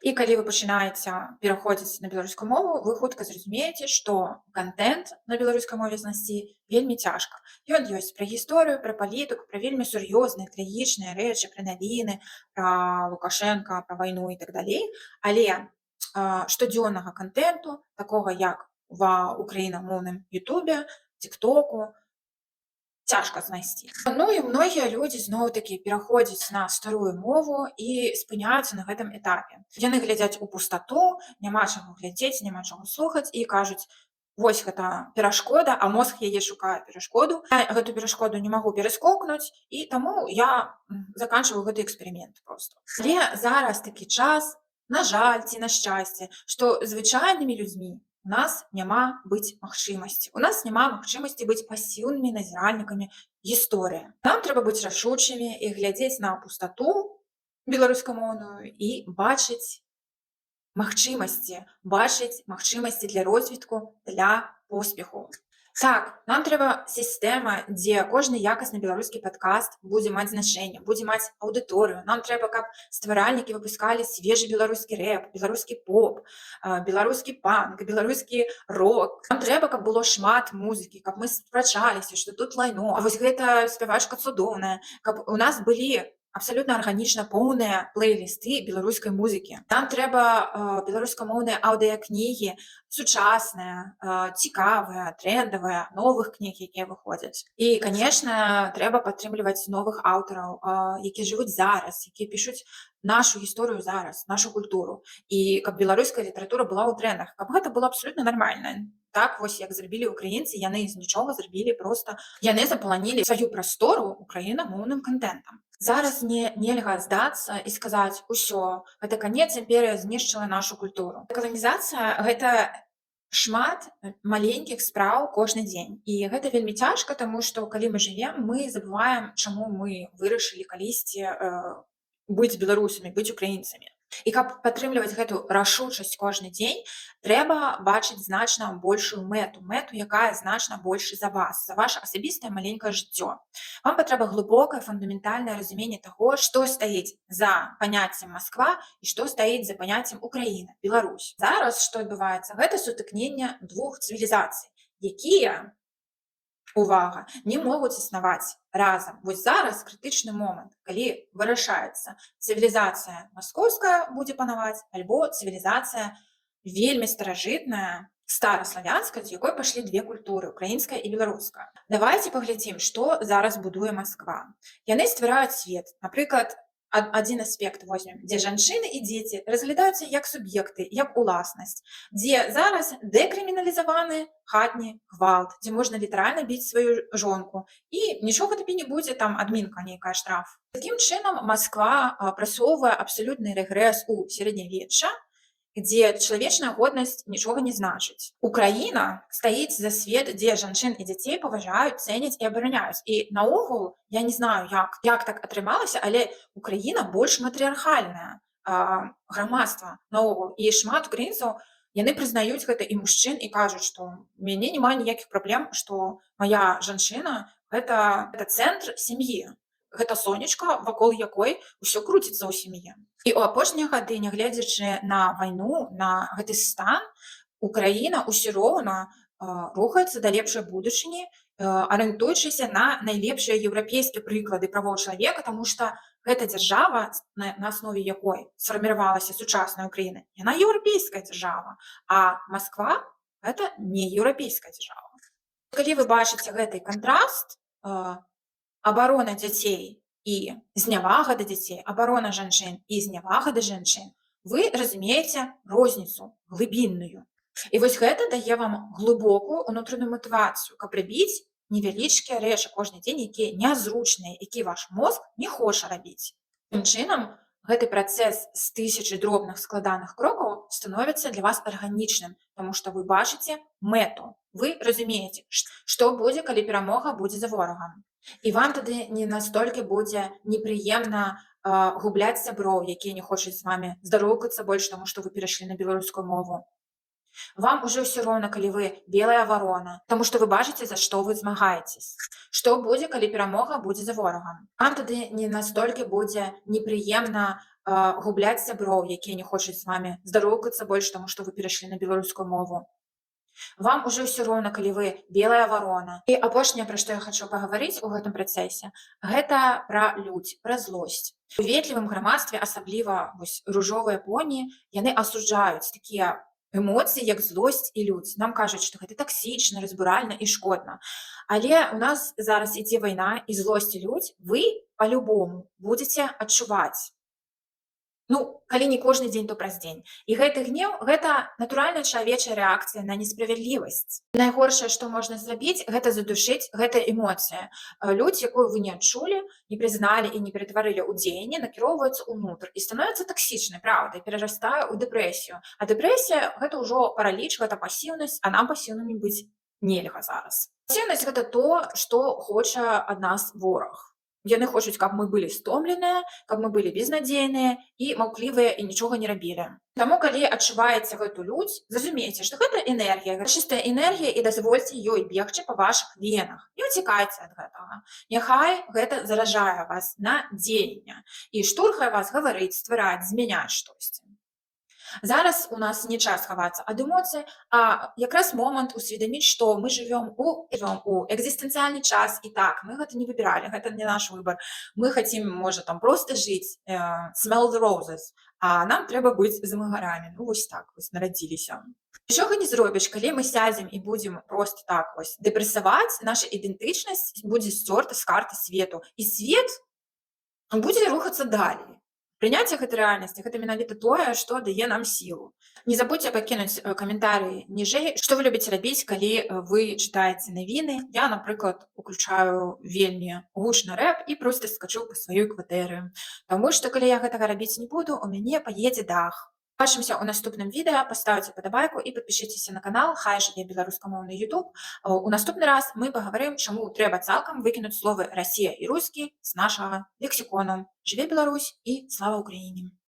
І калі вы пачынаеце пераходзіць на беларускую мову, вы хутка зразумееце, што кантэнт на беларускай мове знайсці вельмі цяжка. Ён ёсць пра гісторыю, пра палітыку, пра вельмі сур'ёзныя, трагічныя рэчы, пра навіны, пра Лукашэнка, пра вайну і так далей. Але штодзённага кантэнту, такога як ва украінамоўным Ютубе, Тыктоку, цяжка знайсці. Ну і многія людзі зноў-такі пераходзяць на старую мову і спыняюцца на гэтым этапе. Яны глядзяць у пустату, няма чаго глядзець, няма чаго слухаць і кажуць: «Вось гэта перашкода», а мозг яе шукае перашкоду. «Я гэту перашкоду не магу пераскокнуць, і таму я заканчиваю гэты эксперымент просто». Але зараз такі час, на жаль ці на шчасце, што звычайнымі людзьмі у нас няма быць магчымасці. У нас няма магчымасці быць пасіўнымі назіральнікамі гісторыі. Нам трэба быць рашучымі і глядзець на пустату беларускамоўную і бачыць магчымасці для розвітку, для поспеху. Так, нам трэба сістэма, дзе кожны якасны беларускі падкаст будзе маць значэнне, будзе маць аўдыторыю. Нам трэба, каб стваральнікі выпускалі свежы беларускі рэп, беларускі поп, беларускі панк, беларускі рок. Нам трэба, каб было шмат музыкі, каб мы спрачаліся, што тут лайно, а вось гэта спявачка цудоўная, каб у нас былі абсалютна арганічна поўныя плейлісты беларускай музыкі. Нам трэба беларускамоўныя аўдыякнігі, сучасныя, цікавыя, трэндавыя, новых кніг, якія выходзяць. І, конечно, трэба падтрымліваць новых аўтараў, якія жывуць зараз, якія пішуць нашу гісторыю зараз, нашу культуру. І каб беларуская літаратура была ў трэндах, каб гэта было абсалютна нармальна. Так вось, як зрабілі украінцы, яны з нічога зрабілі проста, яны запаланілі сваю прастору украінамоўным кантэнтам. Зараз не нельга здацца і сказаць: «Усё, гэта канец, імперыя знішчыла нашу культуру». Дэкаланізацыя — гэта шмат маленькіх спраў кожны дзень. І гэта вельмі цяжка, таму што, калі мы жывем, мы забываем, чаму мы вырашылі калісьці быць беларусамі, быць украінцамі. І каб падтрымліваць гэту рашучасць кожны дзень, трэба бачыць значна большую мэту, мэту, якая значна больш за вас, за ваше асабістае маленькае жыццё. Вам патрэба глыбокае, фундаментальнае разуменне таго, што стаіць за паняццем Масква і што стаіць за паняццем Украіна, Беларусь. Зараз што адбываецца? Гэта сутыкненне двух цывілізацый, якія, увага, не могуць існаваць разам. Вось зараз крытычны момант, калі вырашаецца: цывілізацыя маскоўская будзе панаваць альбо цывілізацыя вельмі старажытная, стараславянская, з якой пайшлі две культуры, украінская і беларуская. Давайте паглядзім, што зараз будуе Масква. Яны ствараюць свет, напрыклад, адзін аспект возьмем, дзе жанчыны і дзеці разглядаюцца як суб'екты, як уласнасць, дзе зараз дэкрыміналізаваны хатні гвалт, дзе можна літаральна біць сваю жонку і нічога табе не будзе, там адмінка нейкая, штраф. Такім чынам Масква прасоўвае абсалютны рэгрэс у сярэднявечча, дзе чалавечная годнасць нічога не значыць. Украіна стаіць за свет, дзе жанчын і дзяцей паважаюць, цэняць і абараняюць. І наогул, я не знаю, як так атрымалася, але Украіна больш матрыархальная грамадства наогул. І шмат украінцаў, яны прызнаюць гэта, і мужчын, і кажуць, што мяне няма ніякіх праблем, што мая жанчына — гэта цэнтр сям'і. Гэта сонечка, вакол якой усё круціцца ў сям'і. І ў апошнія гады, нягледзячы на вайну, на гэты стан, Украіна ўсё роўна рухаецца да лепшай будучыні, арыентуючыся на найлепшыя еўрапейскія прыклады правоў чалавека, таму што гэта дзяржава, на аснове якой сфарміравалася сучасная Украіна, яна еўрапейская дзяржава, а Масква — гэта не еўрапейская дзяржава. Калі вы бачыце гэты кантраст, абарона дзяцей і знявага да дзяцей, абарона жанчын і знявага да жанчын, вы разумееце розніцу глыбінную. І вось гэта дае вам глыбокую унутраную матывацыю, каб рабіць невялічкія рэчы кожны дзень, якія нязручныя, які ваш мозг не хоча рабіць. Такім чынам, гэты працэс з тысячы дробных складаных крокаў становіцца для вас арганічным, таму што вы бачыце мэту, вы разумееце, што будзе, калі перамога будзе за ворагам. І вам тады не настолькі будзе непрыемна губляць сяброў, якія не хочуць з вамі здароўкацца больш, таму што вы перайшлі на беларускую мову. Вам уже ўсё роўна, калі вы белая варона, таму што вы бачыце, за што вы змагаецесь. Што будзе, калі перамога будзе за ворагам. Вам тады не настолькі будзе непрыемна губляць сяброў, якія не хочуць з вамі здароўкацца больш, таму што вы перайшлі на беларускую мову. Вам ужо ўсё роўна, калі вы белая варона. І апошняе, пра што я хачу пагаварыць у гэтым працэсе, гэта пра люць, пра злосць. У ветлівым грамадстве, асабліва вось ружовыя поні, яны асуджаюць такія эмоцыі, як злосць і люць. Нам кажуць, што гэта таксічна, разбуральна і шкодна. Але у нас зараз ідзе вайна, і злосць і люць вы па-любому будзеце адчуваць. Ну, калі не кожны дзень, то праз дзень. І гэты гнеў — гэта натуральная чалавечая рэакцыя на несправядлівасць. Найгоршае, што можна зрабіць, гэта задушыць гэта эмоцыя. Люць, якую вы не адчулі, не прызналі і не ператварылі ў дзеянне, накіроўваецца ўнутр і становіцца таксічнай, праўда, і перарастае ў дэпрэсію. А дэпрэсія — гэта ўжо параліч, гэта пасіўнасць, а нам пасіўнымі быць нельга зараз. Пасіўнасць — гэта то, што хоча ад нас вораг. Яны хочуць, каб мы былі стомленыя, каб мы былі безнадзейныя і маўклівыя і нічога не рабілі. Таму, калі адчуваеце гэту люць, зразумейце, што гэта энергія, гэта чыстая энергія, і дазвольце ёй бегчы па вашых венах. Не ўцікайце ад гэтага. Няхай гэта заражае вас на дзеянне і штурхае вас гаварыць, ствараць, змяняць штосьці. Зараз у нас не час хавацца ад эмоцый, а якраз момант усведаміць, што мы жывём у экзістэнцыяльны час, і так, мы гэта не выбіралі, гэта не наш выбар. Мы хацім, можа, там проста жыць, smell the roses, а нам трэба быць змагарамі. Ну вось так вось нарадзіліся. Нічога не зробіш, калі мы сядзем і будзем проста так вось дэпрэсаваць, наша ідэнтычнасць будзе сцёрта з карты свету. І свет будзе рухацца далей. Прыняцце гэтай рэальнасці — гэта менавіта тое, што дае нам сілу. Не забудьце пакінуць каментарыі ніжэй, што вы любіце рабіць, калі вы чытаеце навіны. Я, напрыклад, уключаю вельмі гучна рэп і проста скачу па сваёй кватэры. Таму што калі я гэтага рабіць не буду, у мяне паедзе дах. Бачымся ў наступным відэа, паставце падабайку і падпішыцеся на канал, хай жыве беларускамоўны YouTube. У наступны раз мы пагаворым, чаму трэба цалкам выкінуць словы «Расія» і «рускі» з нашага лексікону. Жыве Беларусь і слава Украіне!